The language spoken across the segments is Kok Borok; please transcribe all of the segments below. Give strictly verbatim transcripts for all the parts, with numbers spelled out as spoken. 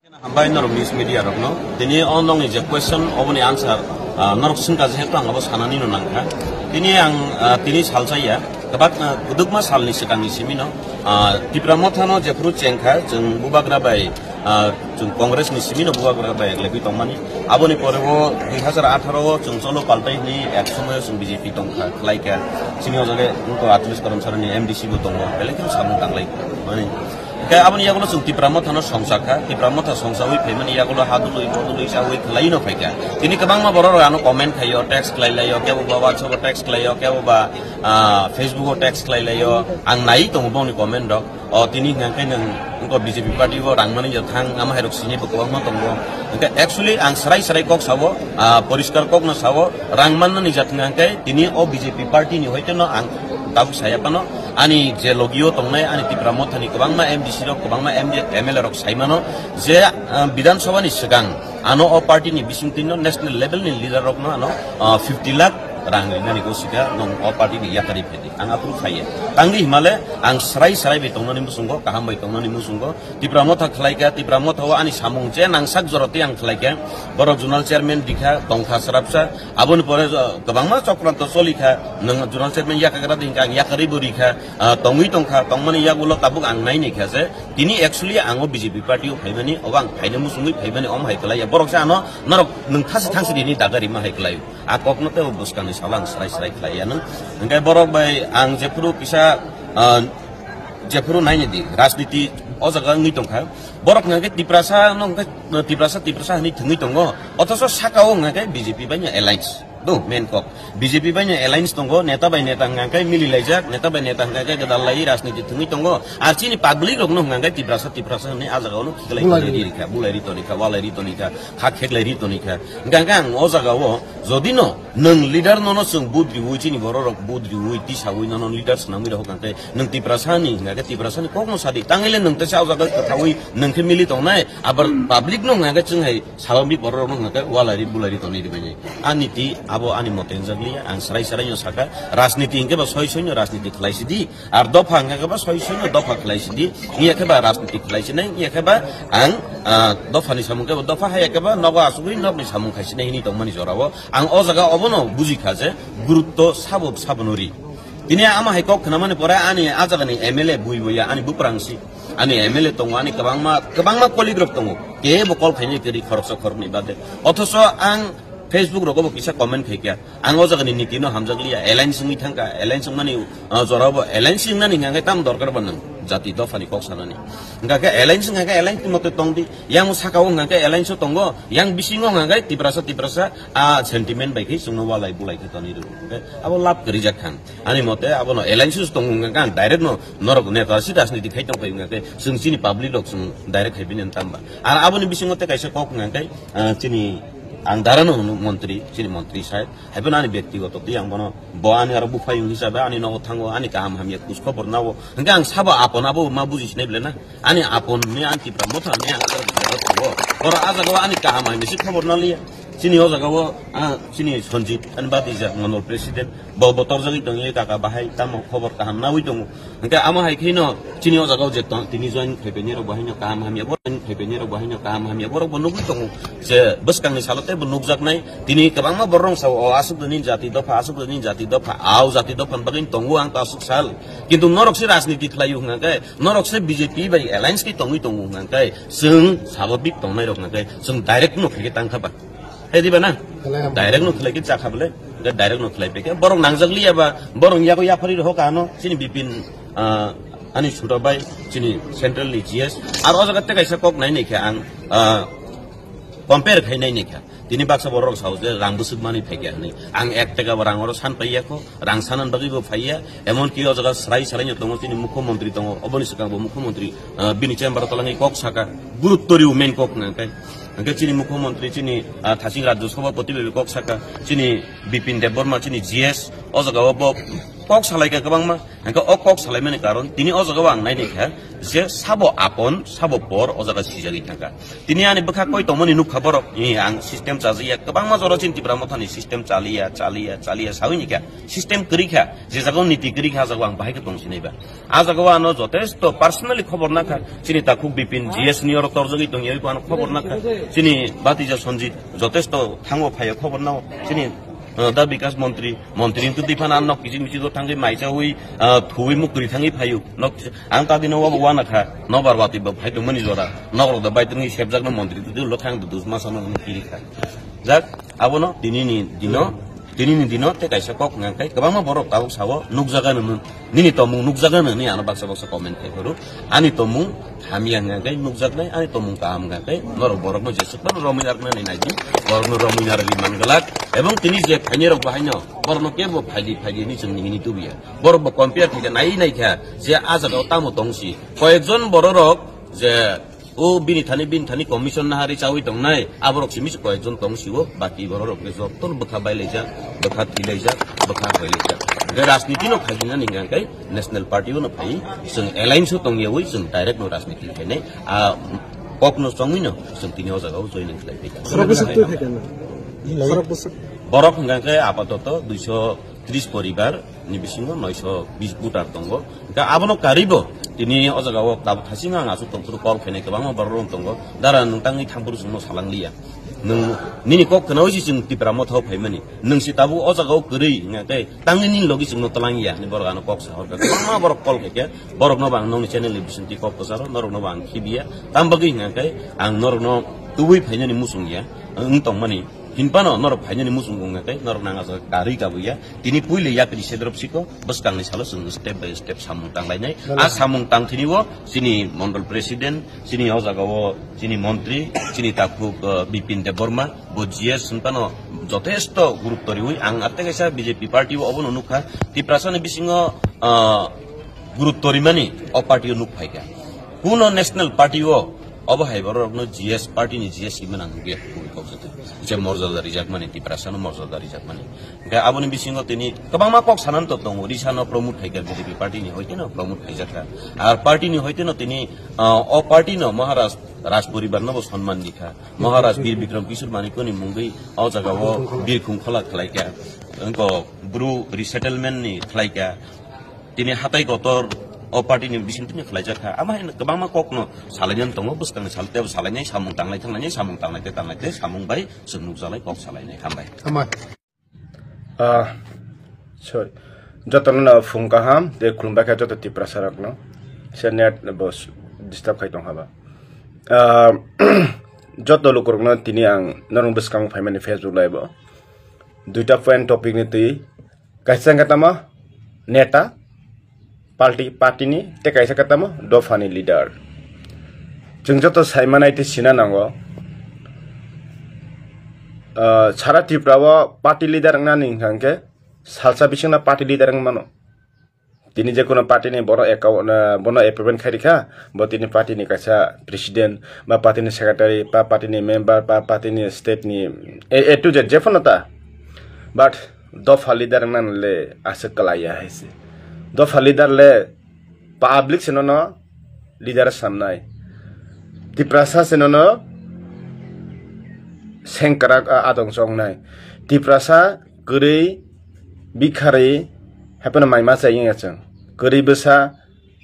Hambai norok news media rokno. Tini o nokni je question, oboni answer, ah, norok swngkha, jehetu ang abo sanani no nangkha. Tini ang, ah, tini salsa ya, kwbak, ah, kwdwkma salni swkangni simino, ah, Tipra Mothano jephru chengkha, chwng bubagra bai, ah, chwng Congress ni simino bubagra bai eglegwi tongmani. Aboni pore o dui hazar atharo o chwng cholo paltai hwnwi ek somoyo chwng B J P tongkha, khlaikha. Chini o jaga wngkha atris Karamsarani M D C bo tongo, belai kheno samung tanglai mani. Khe aboni yagulo chwng Tipra Mothano songchakha, Tipra Motha songchawi phaimani yagulo hadului bodului chawi khlaino phaikha. Tini kwbangma borok rok ano comment khaio, text khlai laio, kebo ba WhatsApp o text khlaio, kebo ba, ah, Facebook o text khlai laio. Ang nai tongo bongni comment rok. O tini hwnkhe nwng wngkha B J P party o rang mani ya thang, ama hai rok sini bo kwbangma tongo. Hwnkhe actually ang srai srai kok sao, ah, poriskar kokno sao, rang mannani jat hwnkhe tini o B J P party ni hoite no ang tabuk saya phano. Ani je logio tongnai, ani Tipra Mothani kwbangma M D C rok, kwbangma M D, M L A rok sai mano je, ah, Bidhan Sabha ni swkang ano o party ni bising twi no national level ni leader rok no ano, ah, fifty lakh rang rinani go sika nong o party ni yakari phedi. Ang approve khaiya. Tangdi himale ang srai srai bai tongnani musungo, kaham bai tongnani musungo. Tipra Motha khlaikha, Tipra Motha o ani samung je nangsak joroti ang khlaikha. Borok zonal chairman dikha, tongkha srapsa. Aboni pore jo-, kwbangma chokranto cholikha. Nwng zonal chairman yakagra dingkha, ang yakarwi bo rikha. Ah, tongwi tongkha, tongmani yagulo tabuk ang naini kha je. Tini actually ang o B J P party o phaimani, obo ang phaina musungwi phaimani, om hai khlaiya. Borok se ano norok nwng thasi thangsi rini daga rima hai khlai. A kokno tei o bwskangni salo ang srai srai khlaiya nwng. Hwnkhe borok bai ang jephuru kisa, ah, jephuru naini di, rajniti o jaga wngwi tongkha. Borok hwnkhe Tiprasa no hwnkhe Tiprasa, Tiprasa hwnwi thwngwi tongo. Othocho saka o hwnkhe B J P bai no alliance. Do, main kok. B J P bai no alliance tongo, neta bai neta hwnkhe mili laijak, neta bai neta hwnkhe gwdal lai rajniti thwngwi tongo. Ar chini public rok no hwnkhe Tiprasa, Tiprasa hwnwi a jaga o no khiklai Bulai ri rikha, bulai ri tonikha, walai ri tonikha, kha kheklai ri tonikha. Hwnkhe ang o jaga o jodi no nwng leader nono chwng budriwi, chini borok rok budriwi, tisawi nono leader swnamwi rok hwnkhe nwng Tiprasa ni hwnkhe Tiprasa ni kokno sadi. Tangile nwng teisa o jaga kwthawi nwng khe mili tongnai, abar public no hwnkhe chwng hai Salomni borok rok no hwnkhe walai ri bulai ri tonwi rwmani. Ani ti abo ani mote wngjakliya, ang srai srai no saka, rajniti hwnkhe ba soi soi no rajniti khlai sidi, ar dopha hwnkhe ba soi soi no dopha khlai sidi, iya khe ba rajniti khlai sinai, iya khe ba ang, ah, dopha ni samung khe ba dopha, haya khe ba nogo asugwi nokni samung khai sinai hini tongmani jorao ang o jaga obono bujikha je gurutto sabo sabo no ri. Tini ama hai kok khnamani pore ani a jagani M L A bui boya ani buprang si. Ani M L A tongo, ani kwbangma, kwbangma colleague rok tongo. Kebo call khainai kwrwi khoroksa khoroknwi bade. Othocho ang Facebook rogo bo kisa comment khaikha. Ang o jagani niti no hamjakliya. Alliance wngwi thangkha. Alliance wngmani, uh, jorao bo alliance wngnani hwnkhe tamo dorkar ba nwng jati dophani kok sanani. Hwnkha khe alliance wngkha khe alliance ni mote tongdi. Yang saka o hwnkha khe alliance o tongo. Yang bisingo hwnkha khe Tiprasa, Tiprasa, a sentiment bai khe chwngno walai bulai khe tonwi rw. Hwnkhe abo lab kwrwi jak khan. Ani mote abono alliance tongo hwnkha khe ang direct no norok neta si rajniti khai tong phai hwnkha khe chwng chini public rok chwng direct khai bini tamba. Ar aboni bisingo tei kaisa kok hwnkha khe, ah, chini ang dara no hwno montri, chini montri side. Haiphano ani byaktigoto tei ang bono bo ani aro buphayung hisabe ani nogo thango ani kaham hamya khoj khobor nao. Hwnkhe ang sabo apon abo ma buji sinai bele na. Ani apon ni ani Tipra Motha ni ang aro buji tongo. Oro a jaga o ani kaham hamya si khobor naliya. Chini o jaga o, ah, chini Sanjit, ani Batija, Mandal President, bo, bo torjagwi tongwi kaka bahai, tamo khobor kaham nawi tongo. Hwnkhe amo hai kheno, chini o jaga o je tong, tini join khaibaini rok bo haino kaham hamya, bo join khaibaini rok bo haino kaham hamya, borok bo nugwi tongo. Je bwskangni salo tei bo nukjaknai, tini kwbangma borok rok sao, o aswk dini jati dopha, aswk dini jati dopha, au jati dopha ni bagwi tongo ang to aswk sal. Kintu norok se rajniti khlai o hwnkha khe, norok se B J P bai alliance khe tongwi tongo hwnkha khe, chwng sababik tongnai rok hwnkha khe, chwng direct no khe tang kha ba. Hai diba na? Khlai ham. Direct no khlai khe chakha bole. Ga direct no khlai pekhe. Borok nangjak liya ba, borok yago yaphari rok ano, chini Bipin, ah, ani Suda bai, chini central ni G S. Ar o jaga tei kaisa kok nai nai khe ang, ah, compare khai nai nai khe. Tini baksa borok sao je rang bwswk mani phaikha hwnwi. Ang ek taka bo rang oro san paiya kho, rang sanan bagwi bo phaiya. Emon ki o jaga srai srai no tongo, chini mukhyamantri tongo, oboni swkang bo mukhyamantri, ah, bini chamber o twlangwi kok saka. Gurutto riu main kok hwnka khe. Hwnkhe chini Mukhyamantri, chini, ah, Thaching Rajya Sabhapati bai kok saka, chini Bipin Debbarma, chini G S, o jaga o bo kok salaikha kwbangma. Hwnkhe o kok salaimani karon, tini o jaga o ang naini kha je sabo apon, sabo por o jaga sijagwi thangkha. Tini ani bwkha koi tongmani nukha borok, "Ee, ang system chajakya, kwbangma jora chini Tipra Mothani system chaliya, chaliya, chaliya," sawi ni kha. System kwrwi kha, je jaga o niti kwrwi kha, a jaga o ang bahai khe tong sinai ba. A jaga o ano jotesto personally khobor nakha, chini takhuk Bipin G S ni oro torjagwi tongya, oi ano khobor nakha, chini Batija Sanjit jotesto thango phaiya khobor nao, chini, uh, da Bikas Montri, Montri wngtwi phano ano nok kichik michik o thangwi maichawi, uh, thuwi muktwi thangwi phaio. Nok ang ta dino wabo wana kha, nobar wati bo phai tongmani jora, nok rok da bai tongwi sepjak no Montri tu lo khang dus masa no kiri kha. Jak, abono tini ni dino, tini ni dino te kaisa kok hwnka khe kwbangma borok tabuk sao nukjaga nini, nini tomung nukjaga nini ano baksa baksa comment khai phuru. Ani tomung hamya hwnka khe nukjaknai, ani tomung kaham hwnka khe norok borokno jesuk phano romwi narwknani naidi, borokno romwi narwgwi manglak. Ebong tini je phainai rok bahaino borokno kebo phaidi phaidi hinwi chwng hini tubuya. Borok bo compare khaikha, nai naikha je a jaga o tamo tongsi. Koyekjon bororok je o bini thani, bini thani commission nahari chawi tongnai, aborok simi se koyekjon tong sio, baki bororok khe joto bwkha bailaijak, bwkha thilaijak, bwkha hoilaijak. Hwnkhe rajniti no khaijinani hwnkhe national party o no phai, chwng alliance o tongyawi chwng direct no rajniti khainai, a kok no chongwi no chwng tini o jaga o joining khlai phaikha. Borok bwswk twi phaikha na? Borok bwswk. Borok hwnkhe apatoto duiso tris poribar ni bisingo noisho bis voter tongo. Hwnkhe abono karibo tini o jaga o tabuk thasing ang aswk tongphuru call khainai kwbangma borok rok tongo. Dara nwng tangwi thangphuru chwngno salangliya. Nwng nini kok khnaui se chwng Tipra Motha o phaimani. Nwng se tabuk o jaga o kwrwi hwnkhe tangwi nini logi chwngno twlangya hinwi borok ano kok sahorkha. Kwbangma borok call khaikha. Borokno bo ang nokni channel ni bisingtwi kok kwcharo, norokno bo ang khibiya. Tam bagwi hwnkhe ang norokno tubui phainani muchungya. Wng tongmani. Hinphano norok phainani muchung wngkha khe norok nang ajak karwi kabuya. Tini puila yapri sedrop siko bwskangni salo chwng step by step samung tanglainai. Bale. A samung tangthini o chini mondol president, chini o jaga o chini montri, chini takhuk, uh, Bipin Debbarma, bo G S hinphano jotesto gurutto riwi ang atte kaisa B J P party o obono nukha. Tiprasani bisingo, uh, gurutto rimani o party o nuk phaikha. Kuno national party o obo hai borokno G S party ni G S himna nang nukya kubui kok jotoi. Je morjada rijakmani, Tiprasano morjada rijakmani. Hwnkhe aboni bisingo tini kwbangma kok sanani to tongo, Risano promote khaikha B J P party ni hoiteno promote khaijakha. Ar party ni hoiteno tini, ah, o party no Maharaj Raj poribar no bo sonman dikha. Maharaj Bir Bikram Kishore Manikya ni mungwi o jaga o Bir Khungkhola khlaikha. Wngko Bru resettlement ni khlaikha. Tini hatai kotor o party ni bising tini khlaijak kha. Ama hai kwbangma kok no salainani tongo, bwskang ni sal tebo salainai, samung tanglai thanglainai, samung tanglai te tanglai te samung bai chwng nukjalai kok salainai. Hambai. Hambai. Ah, sorry. Jotono no phung kaham, tei khulumbai kha joto Tiprasa rokno. Se net bo s-, disturb khai tong haba. Ah, joto lukurokno tini ang norok bwskango phaimani Facebook live o. Duita point topic ni twi kaisa wngkha tamo neta, party, party ni, tei kaisa khe tamo dopha ni leader. Chwng joto sai manai tei sina nango, ah, sara Tripura o party leader wngnani hwnkha hwnkhe salsa bisingno party leader wng mano. Tini je kono party ni bono account, ah, bono appointment khai rikha, bo tini party ni kaisa president, ba party ni secretary, ba party ni member, ba party ni state ni A, A to Z je phano ta. But dopha leader wngna le aswk kwlai ya hai se. Dopha leader le public se nono leader samnai. Tiprasa se nono sengkrak a-, adong chongnai. Tiprasa kwrwi, bikharwi, haphano mai ma chai wngya chwng. Kwrwi bwsa,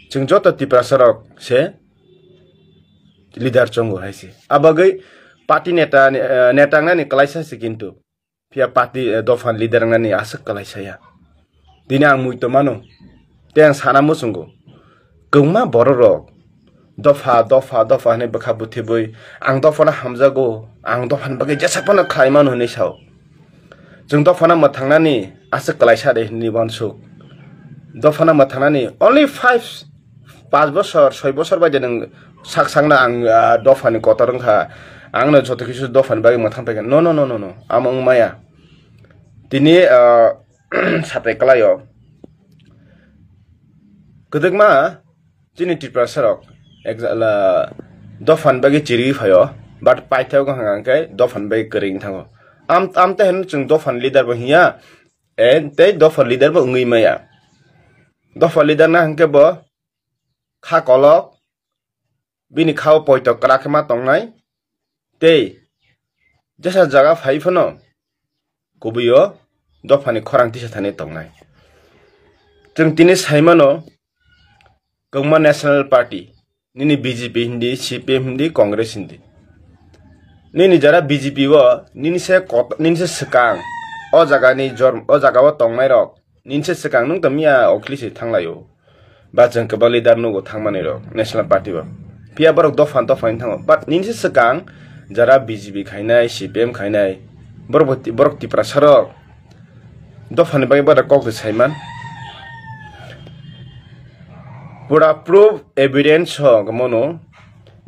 chwng joto Tiprasa rok se leader chongo hai se. Abagwi party neta ni, eh, neta wngnani kwlaisa se kintu. Phiya party, eh, dopha ni leader wngnani aswk kwlai saya. Tini ang muitu mano. Tei ang sana muchungo. Kwbangma borok rok dopha, dopha, dopha hinwi bwkha bwthibwi, ang dophano hamjago, ang dophani bagwi jesa phano khlai mano hinwi sao. Chwng dophano mwthangnani aswk kwlaisa de hinwi uansuk. Dophano mwthangnani only five Panch bosor, soi bosor bai de nwng sak sakno ang, ah, dophani kotor wngkha. Ang no joto kisu dophani bagwi mwthang paikha. No, no, no, no, no. Amo wng maya. Tini, ah, satai kwlaio. Kwdwkma chini Tiprasa rok ek jala dophani bagwi chiriwi phaio. But paithago hwnka hwnkhe dophani bai kwrwi wng thango. Am, amte hwn chwng dophani leader bo hiya, eh, tei dophani leader bo wngwi maya. Dophani leader na hwnkhe bo kha kolok, bini kha o poito kwrak khe ma tongnai, tei jesa jaga phai phano kubui o dophani khorang tisa thani tongnai. Chwng tini sai mano, kwbangma National Party, nini B J P hindi, C P M hindi, Congress hindi. Nini jara B J P o, nini se kot-, nini se swkang, o jagani jorm-, o jaga o tongnai rok, nini se swkang nwng to miya Akhilesh se thanglaio. Ba chwng kwbang leader nugo thangmani rok National Party o. Phiya borok dopha dopha wng thango. But nini se swkang jara B J P khainai, C P M khainai, borok bo ti-, borok Tiprasa rok dophani bagwi borok kok de saiman. Pura proof evidence ho mono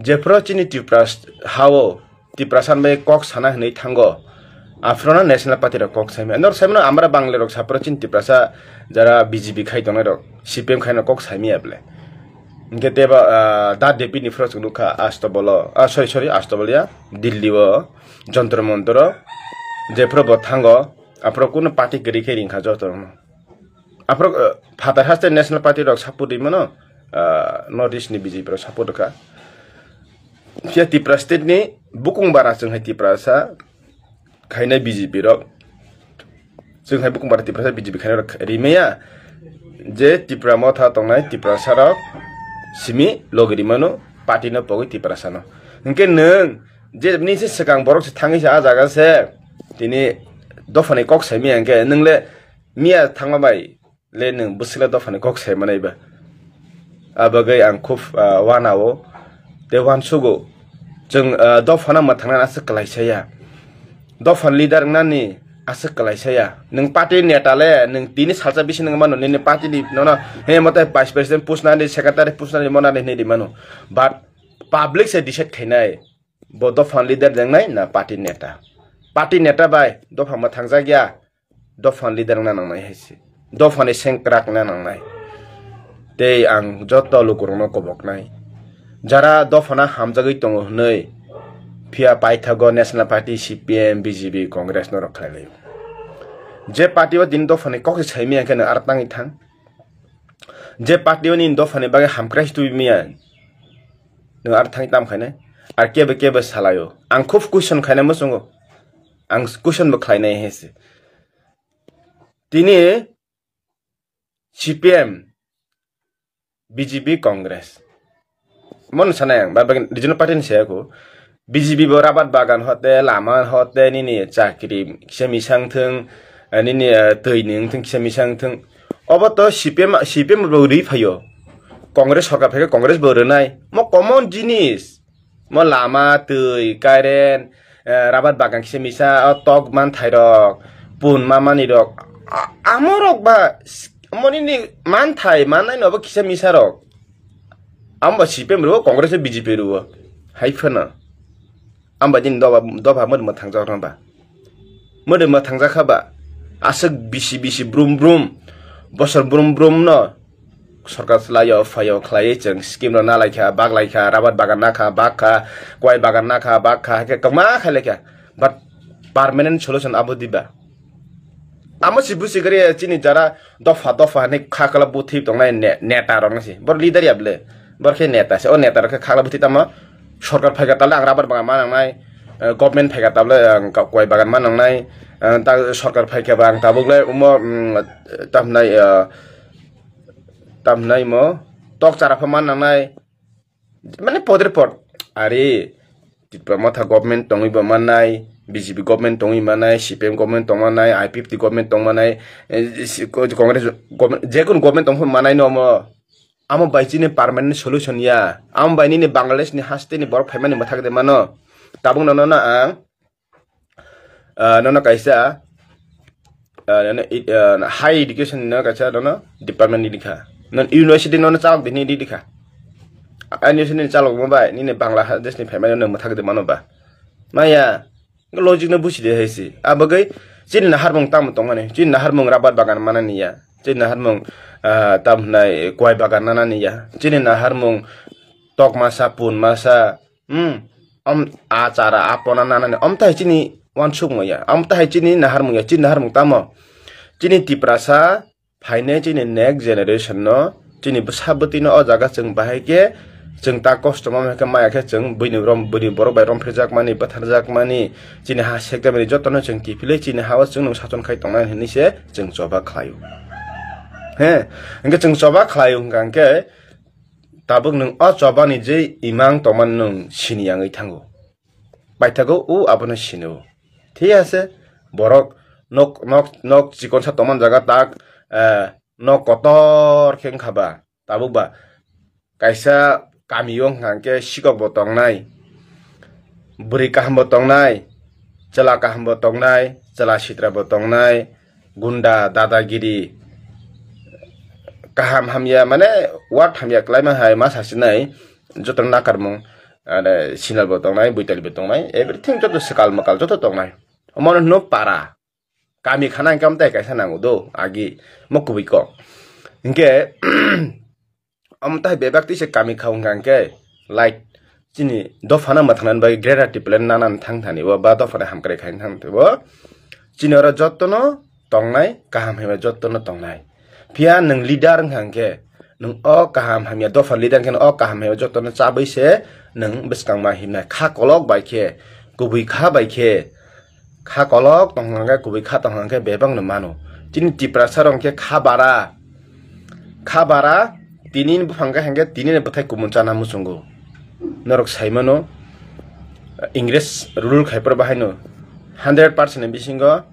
jephru chini Tiprasa hao Tiprasa bai kok sana hinwi thango. Aphuru no National Party rok kok saimaya. Norok saimano amra Bangla rok saphuru chini Tiprasa jara B J P khai tongnai rok, C P M khai no kok saimaya bole. Hingke tebo, ah, da David ni phuru chwng nukha Astobolo, ah, sorry, sorry, Astobol ya, Delhi o, Jontor Montor o, jephuru bo thango, aphuru kuno party kwrwi khe ringkha joto no. Aphuru, ah, phatar haste National Party rok support rimano, ah, North East ni B J P rok support kha. Phiya Tipra State ni bukung bara chwng hai Tiprasa khainai B J P rok. Chwng hai bukung bara Tiprasa B J P khainai rok rimaya je Tipra motha tongnai Tiprasa rok simi logi rimano party no pogwi Tiprasa no. Hwnkhe nwng je nini se swkang borok se thangwi se ah jaga se tini dophani kok saimaya hwnkhe nwng le miya thangma bai le nwng bwswkle dophani kok sai manai ba? Abo bagwi ang khub, ah, wanao tei wansugo. Chwng, ah, dophano mwthangnani aswk kwlaisa ya. Dophani leader wngnani aswk kwlaisa ya. Nwng party neta le, nwng tini salsa bisi nwng mano, nini party ni nono, he, mote vice president pusnani, secretary pusnani, monani hinwi rimano. But public se decide khainai, bo dophani leader wngnai na party neta. Party neta bai dopha mwthangjak ya. Dophani leader wngna nangnai hai se. Dophani sengkrak wngna nangnai. Tei ang joto lukurokno koboknai. Jara dophano hamjagwi tongo hwnwi phiya paithago National Party, C P M, B J P, Congress norok khlai laio. Je party o tini dophani kok se saimaya hwnkhe nwng aro tangwi thang. Je party o nini dophani bagwi hamkrai se tubimaya nwng aro thangwi tam khainai. Ar kebo kebo salaio. Ang khub question khainai muchungo. Ang question bo khlainai hai se. Tini C P M, B J P, Congress. Mon sanai ang, ba, ba, regional party ni saya ko. B J P bo rabat bagan hote, lama hote, nini chakri kisa misang thung, eh, nini, eh, twi ni wng thung kisa misang thung. Obo to C P M, C P M bo ri phaio. Congress sorkar phaikhe Congress bo rwnai. Mo common jinis. Mo lama, twi, current, eh, rabat bagan kisa misa, o tok manthairok, pun mamanirok, a-, amorok ba, s-, amo nini manthai, mannai no bo kisa misarok. Amo ba C P M rwo, Congress o B J P rwo. Hai phano. Amo ba nini doba, doba mwdwma thangjak rwna ba. Mwdwma thangjak kha ba. Aswk bisi bisi brum brum. Bosor brum brum no. Sorkar chwlaio, phaio, khlaiwi chwng scheme rok na laikha, bak laikha, rabat bagan nakha, bak kha, kwai bagan nakha, bak kha, hai khe kwma khai laikha. But permanent solution abo diba? Amo si busi gari chini jara dopha dopha hinwi kha kala buthi tongnai ne-, neta rok nasi. Bor leader ya bwle. Bor khe neta se. O neta rok khe kha kala buthi tamo sorkar phaikha tale ang rabar bagan ma nangnai, eh, government phaikha tale ang ka-, kwai bagan ma nangnai, eh, ta sorkar phaikha ba ang tabuk le umo, mm, tamnai, eh, tamnai mo tok chara pha ma nangnai. Mane podre pod. Are, Tipra Motha government tongwi bo mannai, B J P government tongwi mannai, C P M government tong mannai, I P F T government tong mannai, eh, si-, ko-, Congress government, jekun government tong mannai no mo. Amo bai chini permanent solution ya. Amo bai nini Bangladesh ni haste ni borok phaimani mwthak de mano. Tabuk no, no, no, ang, ah, nono kaisa, ah, nono i-, ah, high education no kaisa nono department ni dikha. Non university nono chalok de ni dikha. Ah, university ni chalok mo bai, nini Bangladesh ni phaimani no mwthak de mano ba. Maya, logic no busi de hai si. Abagwi chini naharmung tamo tongmani, chini naharmung rabar bagan manani ya. Chini naharmung, ah, tam hnai kwai bagan nanani ya. Chini naharmung tok masa, pun masa, hmm, Om a chara, a pona nanani, om tahai chini wansuk maya, om tahai chini naharmung ya, chini naharmung tamo? Chini Tiprasa phainai chini next generation no, chini bwsa bwtwi no o jaga chwng bahai khe, chwng ta kosto ma khe maya khe chwng buini rom, buini borok bai romphirjak mani, bwtharjak mani, chini ha sekjak mani joto no chwng kiphilwi chini ha o chwng nwng sason khai tongnai hinwi se chwng choba khlaio. He, hwnkhe chwng choba khlaio hwnkha hwnkhe, tabuk nwng o chobani je imang tongmani nwng sini yangwi thango. Paithago o abono sini o. Thik ase, borok nok, nok, nok chikonsa tongmani jaga tak, eh, nok kotor khe wngkha ba, tabuk ba kaisa kami o hwnkha hwnkhe sikok bo tongnai, bwrwi kaham bo tongnai, chwla kaham bo tongnai, chwla sitra bo tongnai, gunda, dadagiri, kaham hamya, mane word hamya kwlaima hai ma sasinai, jotono nakarmung, ane sinal bo tongnai, buital bo tongnai, everything joto swkal mwkal joto tongnai. Omono hwno para, kami khana hwnkhe amtai kaisa nango do, agi mo kubui kok. Hwnkhe, Omo tai bebak twi se kami kha wngkha hwnkhe, like, chini dophano mwthangna bagwi greater Tipraland nanani thang thani bo ba dophano hamkrai khaina thang thani bo, chini oro jotono tongnai, kaham hamya jotono tongnai. Phiya nwng leader wngkha hwnkhe, nwng o kaham hamya dopha leader wngkhe o kaham hamya jotono chabwi se nwng bwskang ma himnai. Kha kolok bai khe, kubui kha bai khe, kha kolok tongkha hwnkhe, kubui kha tongkha hwnkhe bebak no mano. Chini Tiprasa rok hwnkhe kha bara, kha bara, tini ni buphang khe hwnkhe tini ni bwthai kumun chana muchungo. Norok sai mano, Ingres rule khai phuru bahai no hundred percent ni bisingo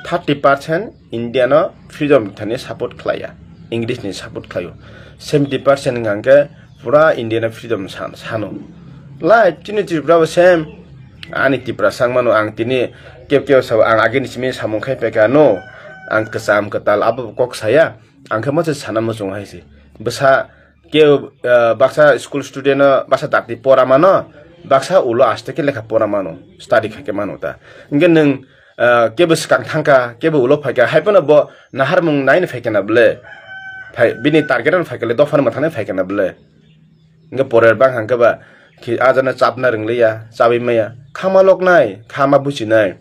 thirty percent India no freedom thani support khlaiya, English ni support khlaio. Seventy percent hwnkha hwnkhe pura India no freedom san-, sano. Lai, chini Tripura bo same. Ani Tiprasa wng mano, ang tini kep kep sabo, ang agini simi samung khai paikha no, ang kwcham kwtal abo kok saya, ang khe masa sana muchung hai se. Bwsa ke, ah, baksa school student no basa dakti pora mano, baksa ulo aste khe lekha pora mano, study khai khe mano ta. Hwnkhe nwng ah, kebo swkang thangkha, kebo ulo phaikha, hai phano bo naharmung naino phaikha na bwle? Phai, bini target ano phaikha le, dophano mwthangna phaikha na bwle? Hwnkhe porer bang hangkhe ba, khi ajana chapna rwngliya, chabwi maya, khama loknai, khama buchinai.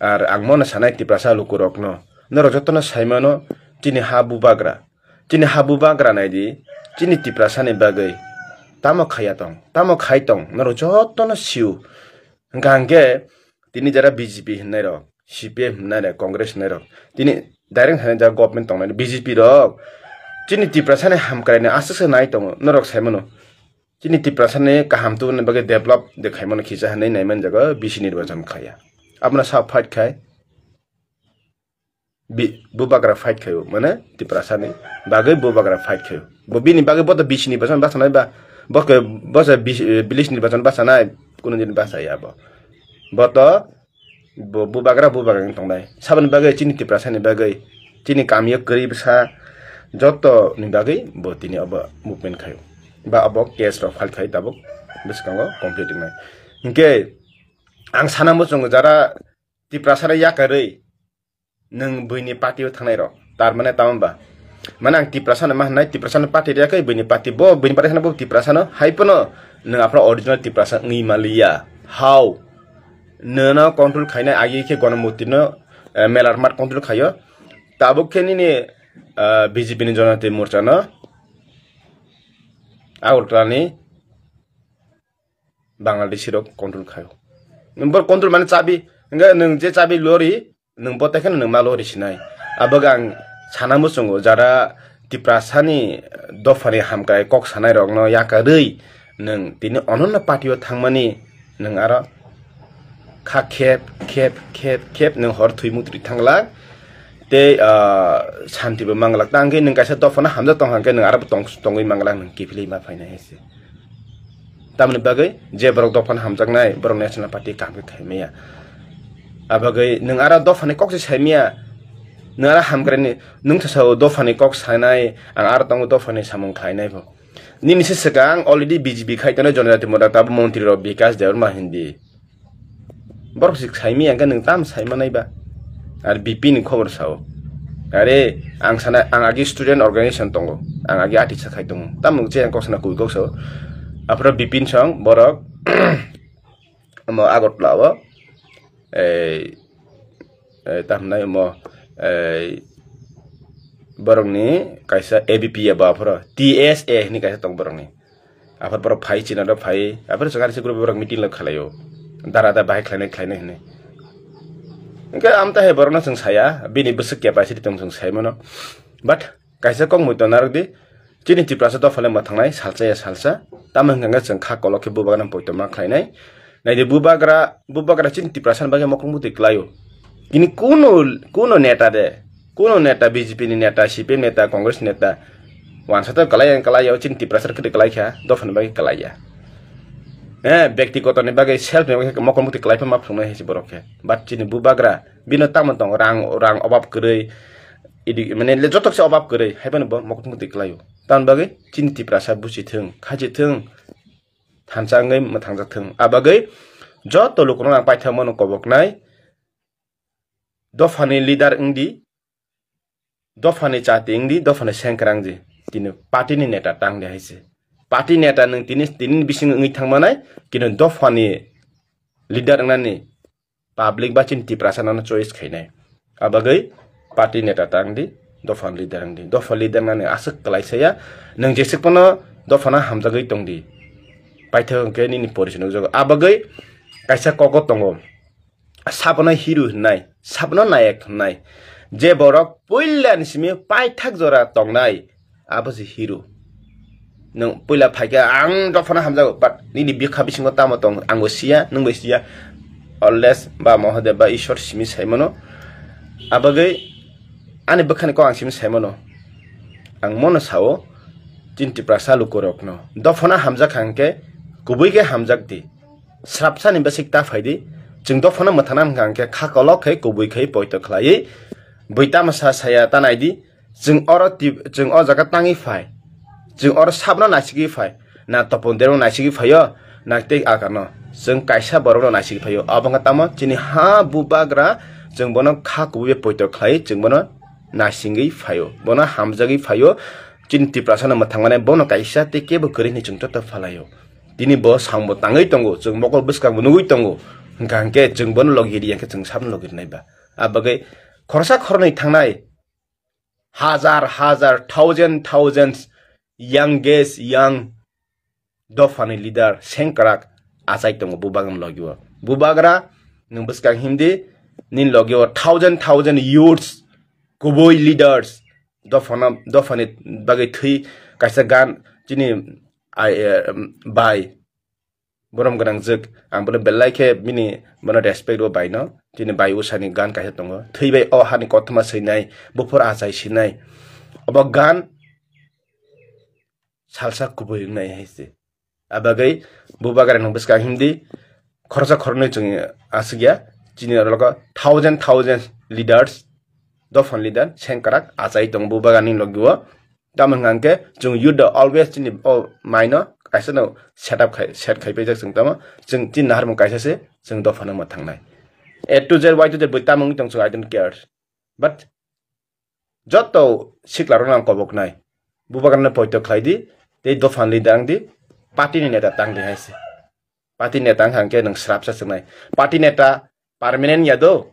Ar ang mono sanai Tiprasa lukurokno, norok jotono saimano, chini ha bubagra, chini ha bubagra naidi, chini Tiprasani bagwi tamo khaiya tong, tamo khai tong, norok jotono sio. Hwnkha hwnkhe tini jara B J P hwnnai rok, C P M hwnnai rok, Congress hwnnai rok, tini direct hwnwi jara government tongnai B J P rok, chini Tiprasani hamkraini aswk se nai tongo, norok sai mano. Chini Tiprasani kaham tubuni bagwi develop de khai mano kisa hwnwi nai man jago B C nirbachon khaiya. Abono sa fight khai. Bi-, bubagra fight khaio, mane Tiprasani bagwi bubagra fight khaio. Bo bini bagwi bo to B C nirbachon bachanai ba, bo khe, bo se B C, eh, village nirbachon bachanai, kuno din bachaya bo. Bo to, bo bubagra, bubagra wng tongnai. Saboni bagwi chini Tiprasani bagwi, chini kamio kwrwi bwsa, joto ni bagwi bo tini obo movement khaio. Ba obo case rok file khai tabuk bwskango complete wngnai. Hinkhe ang sana muchungo jara Tiprasano yakarwi nwng buini party o thangnai rok, tar mane tamo ba? Mane ang Tiprasano ma hwnai, Tiprasano party riyakhe buini party, bo buini party hwnna bo Tiprasano, hai phano nwng aphano original Tiprasa wngwi maliya. How? Nwno control khainai agi khe Gonomurti no, eh, Melarmat control khaio. Tabuk khe nini, eh, B J P ni Jonati Morcha no Agartala ni Bangladeshi rok control khaio. Nwng bo control mane chabi, hwnkhe nwng je chabi lori, nwng bo tekheno nwng ma lori sinai. Abo ang sana muchungo jara Tiprasani dophani hamkrai kok sanai rokno yakarwi nwng tini ononno party o thangmani nwng aro kha khep, khep, khep, khep nwng hor thwi mukti thangla. Tei, ah, santi bo manglak. Tang khe nwng kaisa dophano hamjak tong hang khe nwng aro bo tong-, tongwi manglak nwng kiphilwi ma phainai hai se. Tamoni bagwi je borok dophano hamjaknai, borok National Party kaham khe khai maya. Abagwi nwng aro dophani kok se sai maya. Nwng aro hamkraini, nwng thasa o dophani kok sanai, ang aro tongo dophani samung khlainai bo. Nini se swkang already B J P khai tongo Jonojati Morcha tabuk montri rok Bikash Debbarma hindi. Borok se sai maya hwnkhe nwng tam sai manai ba? Ar B P ni khobor sao. Are, ang sana, ang agi student organization tongo. Ang agi atisa khai tongo. Tamo je ang kok sana kubui kok sao. Aphro Bipin song borok omo Agartala o, ei, ei, ta hwnai omo, ei, borokni kaisa A B P A bo aphro T S A hwnwi kaisa tong borokni. Aphro borok phai china do phai, aphro chwng ani se group borok meeting lo khlaio. Dara da bahai khlainai khlainai hwnwi. Hwnkhe amta hai borokno chwng saya, bini bwswk capacity tong chwng sai mano. But kaisa kok mui tong narwk di, chini Tiprasa dophano mwthangnai salsa ya salsa, tamo hwnkha khe chwng kha kolok khe bubagra poito ma khlainai. Naidi bubagra, bubagra chini Tiprasa ni bagwi mokol muti kwlaio. Kini kuno, kuno neta de, kuno neta B J P ni neta, C P M neta, Congress neta, wansa to kwlai, kwlaio, chini Tiprasa khe kwlai kha, dophani bagwi kwlaiya. Eh, byaktigoto ni bagwi self ni bagwi mokol muti kwlai pha ma phrwngnai hai se borok khe. But chini bubagra, bino tamo tong rang, rang obab kwrwi, idi, mane le joto se obab kwrwi, hai phano bo mokol muti kwlaio. Tamoni bagwi chini Tiprasa buchi thung, khachi thung, thansa wngwi mwthangjak thung. A bagwi joto lukurokno ang paithago mano koboknai, dophani leader wngdi, dophani chati wngdi, dophani sengkrak wngdi, tini party ni neta tangdi hai se. Party neta nwng tini, tini bising wngwi thangmanai, kino dophani leader wngnani public ba chini Tiprasa no choice khainai. A bagwi party neta tangdi, dophani leader wngdi. Dophani leader nani aswk kwlai saya, nwng jeswk phano dophano hamjagwi tongdi. Paithak hwnkhe nini porichai nukjago. A bagwi kaisa kogo tongo. Sabono hero hwnnai, sabono nayek hwnnai. Je borok puila ni simi paithak jora tongnai, abo se hero. Nwng puila phaikhe ang dophano hamjago, but nini bikha bisingo tamo tong, angbo siya, nwngbo siya. Always ba Mahadev ba Ishwar simi saimano. Abagwi ani bwkhani kok ang simi saimano. Ang mono sao, chini Tiprasa lukurokno dophano hamjak kha hwnkhe kubui khe hamjak di. Srapsani bwswk ta phai di, chwng dophano mwthangna hwnkha hwnkhe kha kolok khai kubui khai poito khlaiwi bui tamo sa saya ta nai di, chwng oro twi-, chwng o jaga tangwi phai, chwng oro sabno naisigwi phai, na topon dermo naisigwi phaio, na tei akano chwng kaisa borokno naisigwi phaio, abo wngkha tamo chini ha bubagra, chwng bono kha kubui bai poito khlaiwi chwng bono naisingwi phaio, bono hamjagwi phaio, chini Tiprasano mwthangmani bono kaisa tei kebo kwrwi hwnwi chwng joto phalaio. Tini bo sambo tangwi tongo, chwng mokol bwskango nugwi tongo. Hwnkha hwnkhe chwng bono logi riya khe chwng sabno logi rinai ba. A bagwi khoroksa khoroknwi thangnai hajar hajar, thousand thousands, youngest young dophani leader sengkrak achai tongo bubagrani logi o. Bubagra nwng bwskang himdi, nini logi o thousand thousand youths, kubui leaders, dophano, dophani bagwi thwi kaisa gan chini ai, eh, bai borom gwnangjwk, ang bono belai khe bini bono respect rw baino. Chini bai usani gan kaisa tongo, thwi bai o hani kothoma swinai, buphur achai sinai, obo gan salsa kubui wngnai hai se. A bagwi bubagrani bwskang himdi, khoroksa khoroknwi chwng aswk ya, chini oro logo thousand thousand leaders, dophani leader sengkrak achai tongo bubagrani logi o. Tamo hwnkha hwnkhe chwng youth rok always chini o maino kaisa no set up khai, set khai paijak chwng tamo, chwng chini naharmung kaisa se, chwng dophano mwthangnai. A to Z, Y to Z bui tamo wngwi tong chwng, I don't care. But joto sikla rokno ang koboknai, bubagrano poito khlai di, tei dophani leader wng di, party ni neta tang di hai se. Party neta wngkha hwnkhe nwng srapsa chwngnai. Party neta permanent ya do.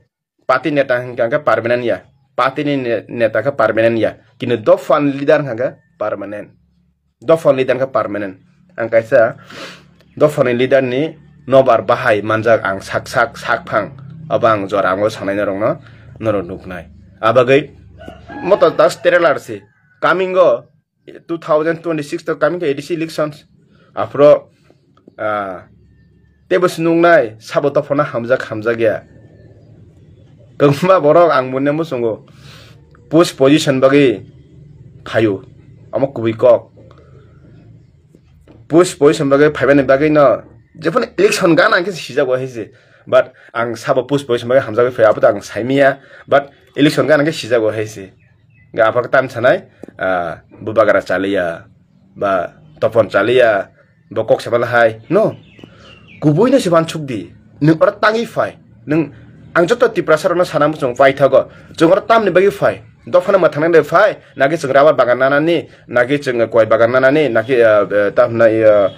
Party neta hwnkha hwnkhe permanent ya. Party ni ne-, neta khe permanent ya. Kini dophani leader hwnkha hwnkhe permanent. Dophani leader khe permanent. Ang kaisa dophani leader ni nobar bahai manjak ang sak sak sak phang. Abo ang jora ang o sanai norokno, norok nuknai. Abagwi moto das trailer se. Coming o two thousand twenty-six to coming to A D C elections. Aphro, ah, teibo se nuknai, sabo dophano hamjak, hamjak ya. Kwbangma borok ang mone muchungo post position bagwi phaio. Omo kubui kok. Post position bagwi phaibani bagwi no jephano election gana khe sijago hai se. But ang sabo post position bagwi hamjagwi phai, abo to ang saimanya. But election gana khe sijago hai se. Ga aphak tam sanai, ah, bubagra chaliya, ba topon chaliya, bo kok se bala hai. No. Kubui no se wansuk di. Nwng oro tangwi phai. Nwng ang joto Tiprasa rokno sana muchung paithago. Chwng oro tamni bagwi phai. Dophano mwthangnani phai. Naki chwng rubber bagan nanani, naki chwng koi bagan nanani, naki, ah, ah, ta hwnai, ah,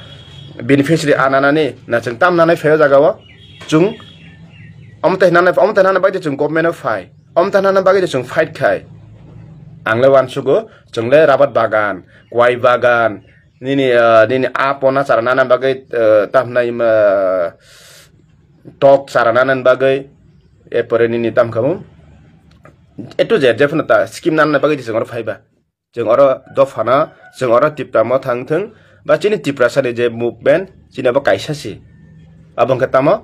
beneficiary a nanani na chwng tam nanai phaio jaga o. Chwng omo tei nanai, omo tei nanai bagwi chwng government o phai, omo tei nanai bagwi chwng fight khai. Ang le uansugo, chwng le rabat bagan, kwai bagan, nini, ah, nini a pona chara nana bagwi, ah, tam nai ma tok chara nana bagwi, epore nini tam khamu. A to Z jephano ta scheme nana bagwi chwng oro phaiba. Chwng oro dophano, chwng oro Tipra Motha wngthwng, ba chini Tiprasani je movement, chini abo kaisa si. Abo hwnkhe tamo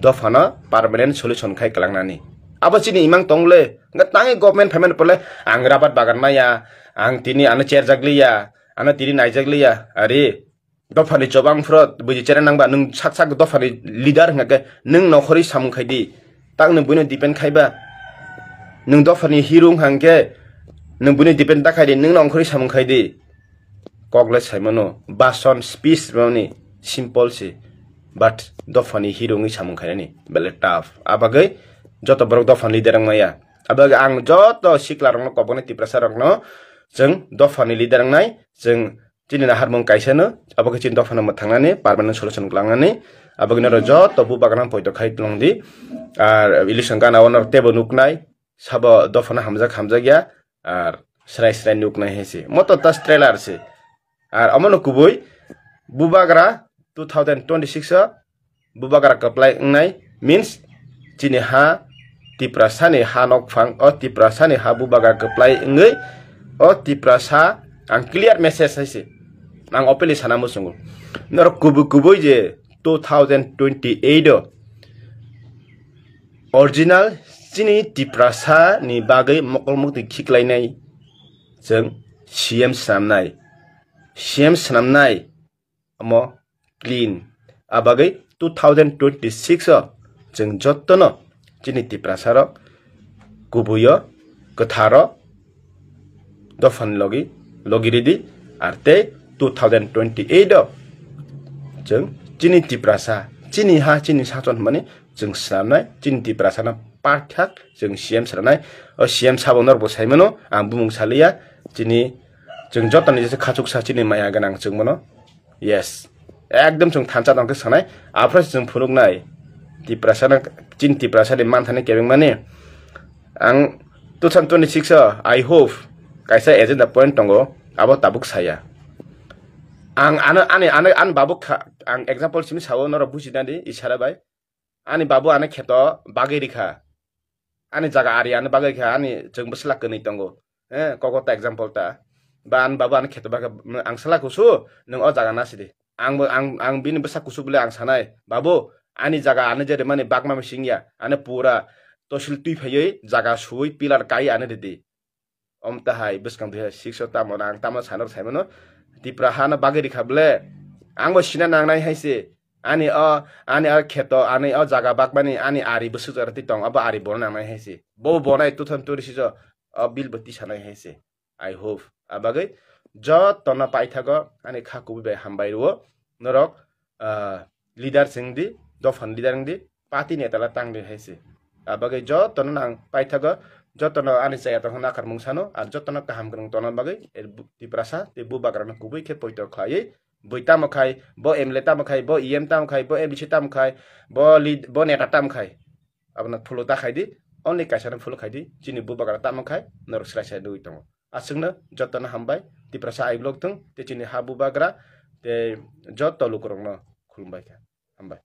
dophano permanent solution khai kwlangnani. Abo chini imang tong le, hwnkhe tangwi government phaimani pore le, ang rabat bagan maya, ang tini ano cherjak liya, ano tini naijak liya, ari. Dophani chobang phro buji chera nangba, nwng sak sak dophani leader hwnkha khe nwng nokhorwi samung khai di. Tak nwng buino depend khaiba. Nwng dophani hero wngkha hwnkhe nwng buino depend ta khai di, nwng nokhorwi samung khai di. Kok le saimano, bason speech mani simple se. But dophani hero wngwi samung khainani bele tough. Abagwi joto borok dophani leader wngmaya. Abagwi ang joto sikla rokno, kokboni Tiprasa rokno chwng dophani leader wngnai, chwng chini naharmung kaisa no, abo khe chini dophano mwthangnani, permanent solution kwlangnani, abo khe norok joto bubagrano poito khai tongdi. Ar election gana o norok teibo nuknai, sabo dophano hamjak hamjak ya, ar srai srai nuknai hai se. Moto tas trailer se. Ar omono kubui bubagra two thousand twenty-six o bubagra kwplai wngnai means chini ha Tiprasani ha nokphang, o Tiprasani ha bubagra kwplai wngwi o Tiprasa ang clear message hai se ang openly sana muchungo. Norok kubui kubui je two thousand twenty-eight o original chini Tiprasani bagwi mokol mukti khiklainai chwng C M swnamnai, C M swnamnai omo clean. Abagwi two thousand twenty-six o chwng jotono chini Tiprasa rok kubuio kwtharo dophani logi logi ridi, ar tei two thousand twenty-eight o chwng chini Tiprasa, chini ha, chini sason hwnmani chwng swnamnai, chini Tiprasano paithak chwng C M swnamnai. O C M sabo norokbo saimano, ang bumung saliya, chini chwng jotoni jesa khachuksa chini maya gwnang chwng mano. Yes. Ekdom chwng thansa tongkhe sanai. Aphuru se chwng phunuknai. Tiprasano, chini Tiprasani manthani kebengmani. Ang two thousand twenty-six o, I hope, kaisa agenda point tongo, abo tabuk saya. Ang ano, ani, ano, ani babu kha, ang example simi sao, norok bujinani, isara bai. Ani babu ani kheto bagwi rikha. Ani jaga ari ani bagwi kha, ani chwng bwsla kwnwi tongo. Eh, koko ta example ta. Ba ani babu ani kheto bagwi, ang sala kusu, nwng o jaga nasidi. Ang bo, ang, ang bini bwsa kusu bole ang sanai, "Babu, ani jaga ani je rimani bagma mising ya, ani pura tosil twi phaiwi jaga suwi pillar kai ani ridi." Om tahai bwskang dui hajar six o tamo na ang tamo sanor saimano, Tipra hano bagwi rikha bole. Ang bo sina nangnai hai se. Ani o, ani o kheto, ani o jaga bakmani, ani ari bwswk jora twi tong, abo ari bono nangnai hai se. Bo bonai two thousand twenty-six o, o bill bo tisanai hai se. I hope. Abagwi jotono paithago ani kha kubui bai hambai rwo. Norok, ah, leader se wngdi, dophani leader wngdi, party neta la tangdi hai se. Abagwi jotono nang paithago, jotono ani chaya tongkha nakarmung sano, ar jotono kaham kwrwng tongna bagwi, er bu-, Tiprasa tei bubagrano kubui khe poito khlaiwi, bui tamo khai, bo M L A tamo khai, bo E M tamo khai, bo M D C tamo khai, bo lead-, bo neta tamo khai. Abono follow ta khai di, only kaisano follow khai di, chini bubagra tamo khai, norok srai srai nugwi tongo. Aswkno jotono hambai, Tiprasa I vlog thung, tei chini ha bubagra, tei joto lukurokno khulumbai kha. Hambai.